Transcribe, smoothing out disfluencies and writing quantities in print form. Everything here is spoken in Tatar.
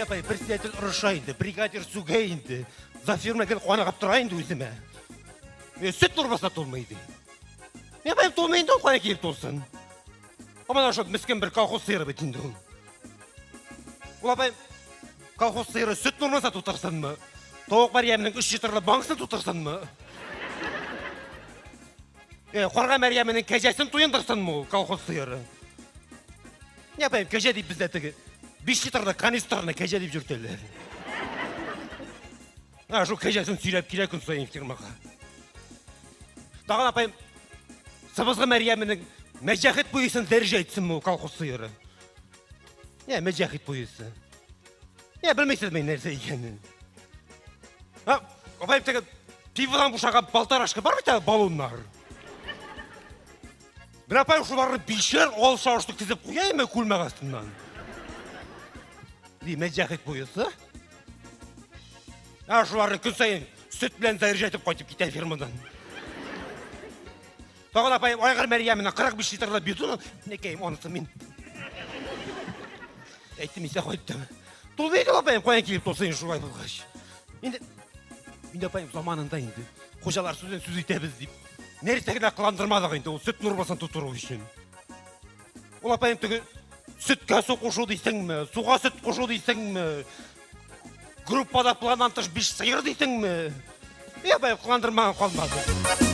Апай, председатель орыша инде, бригадир сүгә инде. Завферма гел каныгып тора инде үземә. Сөт нормасына тулмый ди. Мин апаем тулмый инде ул кая килеп тулсын. Аман шул мескен бер колхоз сыеры бит инде ул. Ул апаем колхоз сыеры сөт нормасына тутырсынмы? Тавык Мәрьямнең 3 литрлы банкасын тутырсынмы? Карга Мәрьяменең кәҗәсен туендырсынмы ул колхоз сыеры? Не апаем, кәҗә дип бездә теге 5 литрлы канистрны кәҗә дип йөртәләр. Ә шул кәҗәсен сөйләп килә көн саен фермага. Тагын апаем, сыбызгы Мәрьяменең мәҗәхит буесын дәрәҗә итсенме ул колхоз сыеры? Не, мәҗәхит буесы. Не, белмисезме нәрсә икәнен? А, апаем теге пиводан бушаган полторашка бар бит әле баллоннар. Бер апай шуларны бишәр алшар штук тезеп куяймы күлмәк астыннан? Ди, мәҗәхит буесы. Ә шуларны көн саен сөт белән заряжать итеп кайтып китә фермадан. Тагын апаем Айгыр Мәрьяменә 45 литрлы бидон, некәем анысы мин. Әйттем исә кайттым. Тулды инде апаем, каян килеп тулсын шулай булгач. Инде инде апаем заманында инде хуҗалар сүзен сүз итәбез дип. Нәрсә генә кыландырмадык инде ул сөт нормасын тутыру өчен. Ул апаем теге сөткә су кушу дисеңме, суга сөт кушу дисеңме, группада планнан тыш биш сыер дисеңме? Я апаем кыландырмаган калмады.